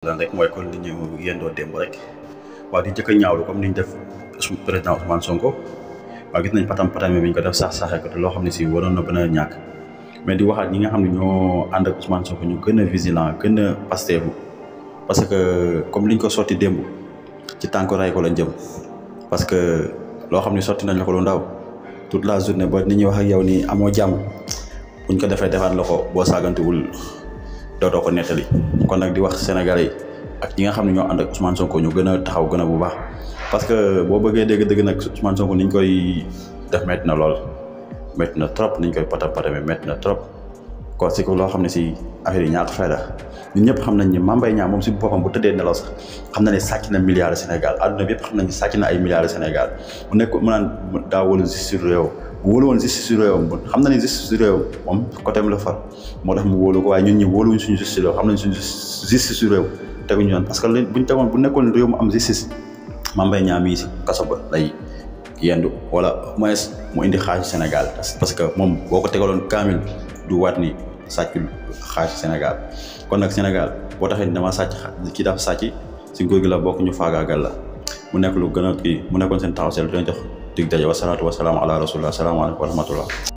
lan rek mooy kon li ñu yendoo démb rek waaw di njëkk a ñaawlu comme ni ñu def président Ousmane Sonko waaw gis nañ patam-patame bi ñu ko def sax-saxee ko te loo xam ne si waroon na gën a ñàkk mais di waxaat ñi nga xam ne ñoo ànd ak Ousmane Sonko ñu gën a vigilant gën a pasteefu parce que comme liñ ko sotti démb ci tànk ray ko lañ jëm parce que loo xam ne sotti nañ la ko lu ndaw toute la journée ba ni ñuy wax ak yow nii amoo jàmm buñ ko defee defaat la ko boo saagantuwul dootoo ko nettali kon nag di wax Sénégalais yi ak ñi nga xam ne ñoo ànd ak Ousmane Sonko ñu gën a taxaw gën a bu baax parce que boo bëggee dégg-dëgg nag Ousmane Sonko niñ koy def métti na lool métti na trop niñ koy patam-patame métti na trop kon si ko loo xam ne si affaire yi ñàkk fayda ñun ñëpp xam nañ ni Mame Mbaye Niang moom si boppam bu tëddee nelaw sax xam na ne sàcc na milliards Sénégal àdduna bi yëpp xam nañ ne sàcc na ay milliards Sénégal mu nekk mu naan daa wóolu justice réew bu wóolu woon justice réewam xam na ne justice réew moom côté la far moo tax mu wóolu ko waaye ñun ñi wóoluwuñ suñu justice réew xam nañ suñu justice réew teguñu yoon parce que buñ tegoon bu nekkoon réew mu am justice Mame Mbaye Niang mii si kaso ba lay yendu wala au moins mu indi xaaju Sénégal parce que moom boo ko tegaloon kaamil du waat ni sàccul xaaju Sénégal kon nag Sénégal boo taxee ni dama sàcc kii dafa sàcc si nguur gi la bokk ñu faagaagal la mu nekk lu gën a kii mu nekkoon seen taxaw seen lu leen jox dig daje wasalaatu wasalaamu ala rasulillah asalaamaaleykum wa rahmatullah